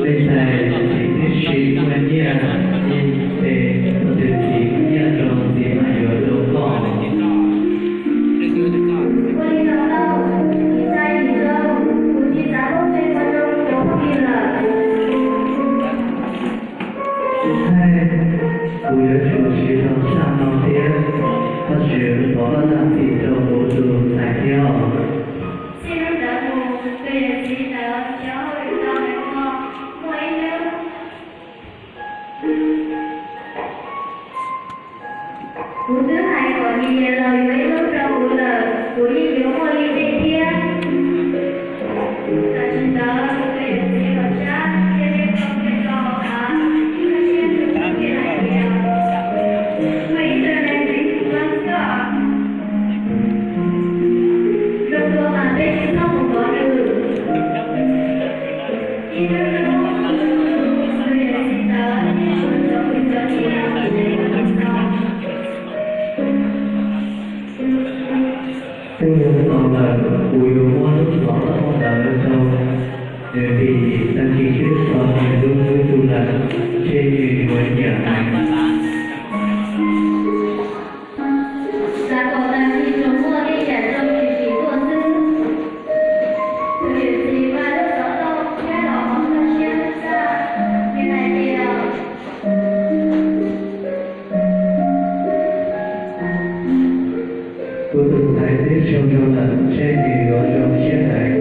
Tej tais txiv tib si muaj nyiaj ib pes, koj tus txiv muaj nyiaj zoo txiv mam yuav rau koj. Thaij, kuv yuav tsum siv zog zaj no thiab, Vajtswv thov koj zam txim rau kuv tus ntxhais thiab os. Txij hnub ntawd mus, tus yawm txiv ntawd nrhiav hauj lwm tau hais tias muaj ib hnub, kuv twb hais kom Miguel los yuav ib lub rau kuv lawm, kuv yeej yuav muaj li nej thiab. Tam sim ntawd tus yawm txiv los sab thiab neb tau nyiaj rau hauv av, ib lub siab ntsws thiab hais tias, muaj ib tug neeg deev kuv txoj xwb. Zoo dua mas peb tsis txhob mus kov nws. Ib hnub hnub, tus yawm txiv ntawd yeej tsuas nrog kuv cov nyiaj nrog kuv tos. Twb yog tau lawm, kuv yuav muab lub xov tooj ntawd rau nws vim tag kis twb txog nws lub hnub yug lawm, ntshe nws yuav nyiam heev. Xav kom tag kis tsuas muaj tej yam zoo tshwm sim tuaj xwb. Tus yawm txiv nqa lub xov tooj thiab los hauv nws siab lub txaj, nws hais tias, kuv tus ntxhais twb zoo zoo lawm, ntshe nws yuav zoo siab heev.